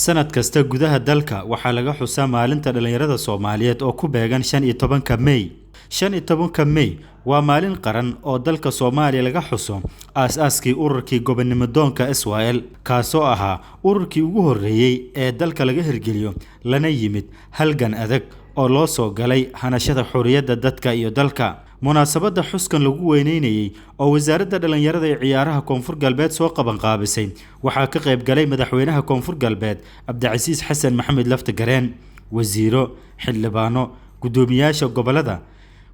Sanad kasta gudaha dalka waxaa laga xusaa maalinta dhalinyarada Soomaaliyeed oo ku beegan 15-ka May. 15-ka May waa maalin qaran oo dalka Soomaaliya laga xuso aas-aaskii ururkii gobonimo-doonka SYL, kaasoo ahaa ururkii ugu horreeyay ee dalka laga hirgeliyo lana yimid halgan adag oo loo soo galay hanashada xorriyadda dadka iyo dalka. Munaasabadda xuskan lagu weyneynayay oo wasaaradda dhalinyarada ee ciyaaraha Koonfur Galbeed soo qaban qaabisay waxaa ka qayb galay madaxweynaha Koonfur Galbeed Cabdicasiis Xasan Maxamed Laftagareen, wasiiro, xildhibaano, guddoomiyaasha gobollada,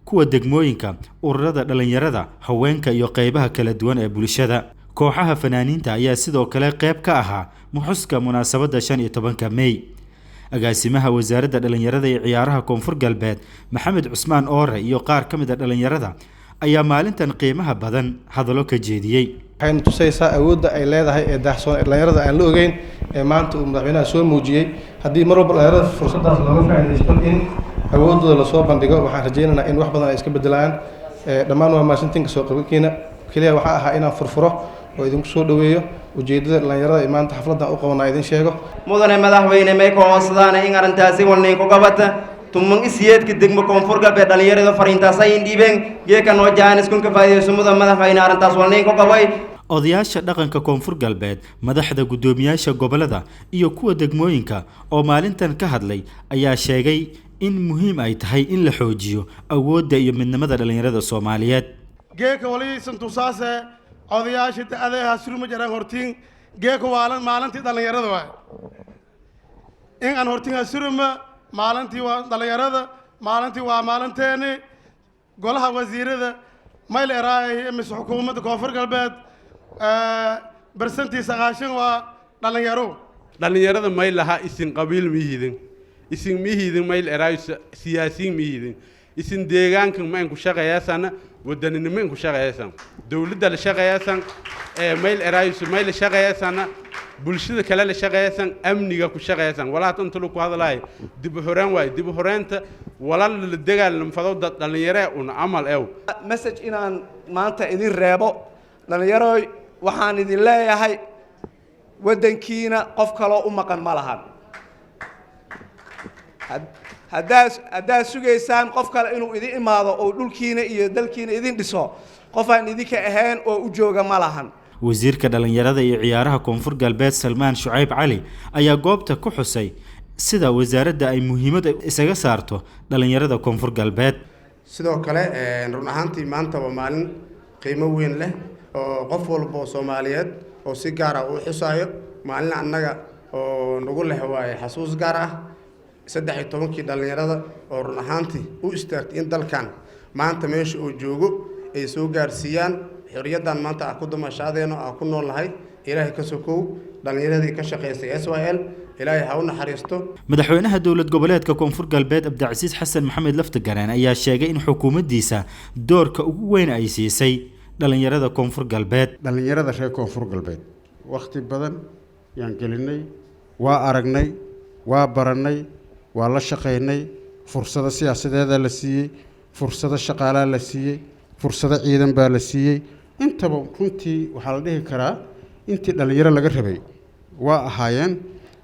kuwa degmooyinka, ururada dhalinyarada, haweenka iyo qaybaha kala duwan ee bulshada. Kooxaha fanaaniinta ayaa sidoo kale qayb ka ahaa xuska munaasabadda 15-ka May. Agaasimaha wasaaradda dhalinyarada ee ciyaaraha Koonfur Galbeed Maxamed Cusmaan Oore iyo qaar ka mid ah dhalinyarada ayaa maalintan qiimaha badan hadallo ka jeediyey. Waxayna tusaysaa awoodda ay leedahay ee daahsoon ee dhalinyarada aan la ogeyn ee maanta uu madaxweynaha soo muujiyey. Haddii mar walba dhalinyarada fursaddaas looga faa'iidaysto in awooddooda lasoo bandhigo, waxaan rajaynaynaa in wax badan ay iska beddelaan. Dhammaan waa mahadsantiin kasoo qaybgalkiina. Keliya waxaa ahaa inaan furfuro oo idinku soo dhoweeyo ujeeddada dhalinyarada ee maanta xafladdan u qabanaa idin sheego. Mudane madaxweyne, may ka codsadaana in arrintaasi walnayn ku qabata 18-ka degmo Koonfur Galbeed. Dhalinyarada fariintaas ay indhiibeen geeka noo jaanis kun ka faa'iidayso. Mudan madaxweyne, arrintaas walnayn ku qabay. Odayaasha dhaqanka Koonfur Galbeed, madaxda guddoomiyaasha gobollada iyo kuwa degmooyinka oo maalintan ka hadlay ayaa sheegay in muhiim ay tahay in la xoojiyo awoodda iyo midnimada dhalinyarada Soomaaliyeed. Geeka waliisan tusaase odayaasha da-adeeha surma jaraan hortiin. Geeka waa maalintii dhallinyarada waay in aan hortiin hasuruma. Maalintii waa dhallinyarada, maalintii waa maalinteeni. Golaha wasiirada mayl eraay mise xukuumadda Koonfur Galbeed barsantii 90 waa dhallinyaro. Dhallinyarada may laha isin qabiil mihidin, isin mihidin mayl eraay siyaasiin mihidin, isin deegaankan ma inku shaqeeyaasana, wadaninimo inku shaqeeyaasan, dowladda la shaqeeyaasan ee mayl eraayso may la shaqeeyaasana, bulshada kale la shaqeeyaasan, amniga ku shaqeeyaasan. Walaa inta lagu hadlaay dib u horeen waay, dib u horeenta walal la dagaalam fado dad dhalinyare un amal ew. Message inaan maanta idin reebo, dhallinyaroy, waxaan idin leeyahay waddankiina qof kaloo u maqan ma lahan. Haddaad sugaysaan qof kale inuu idin imaado oo dhulkiina iyo dalkiina idin dhiso, qof aan idinka ahayn oo u jooga ma lahan. Wasiirka dhalinyarada iyo ciyaaraha Koonfur Galbeed Salmaan Shucayb Cali ayaa goobta ku xusay sida wasaaradda ay muhiimad isaga saarto dhalinyarada Koonfur Galbeed. Sidoo kale, run ahaantii maanta waa maalin qiimo weyn leh oo qof walba oo Soomaaliyeed oo si gaar ah uu xusaayo. Maalin annaga oo nagu leh waaye xasuus gaar ah, 13-kii dhallinyarada oo run ahaantii u istaagtay in dalkan maanta meesha uu joogo ay soo gaarsiiyaan xorriyaddan maanta ah ku damashaadeenno ah ku nool nahay. Ilaahay ka sokow, dhallinyaradii ka shaqaysay SYL, Ilaahay ha u naxariisto. Madaxweynaha dowlad goboleedka Koonfur Galbeed Cabdicasiis Xasan Maxamed Laftagareen ayaa sheegay in xukuumaddiisa doorka ugu weyn ay siisay dhalinyarada Koonfur Galbeed. Dhallinyarada reer Koonfur Galbeed wakhti badan yaan gelinay, waa aragnay, waa barannay, waa la shaqaynay. Fursado siyaasadeedaa la siiyey, fursado shaqaalaa la siiyey, fursado ciidan baa la siiyey. Intaba runtii waxaa la dhihi karaa intii dhallinyaro laga rabay waa ahaayeen.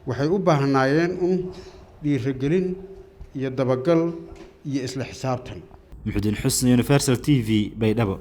Waxay u baahnaayeen un dhiirigelin iyo dabagal iyo isla xisaabtan. Muxudiin Xusni, Universal TV, Baydhabo.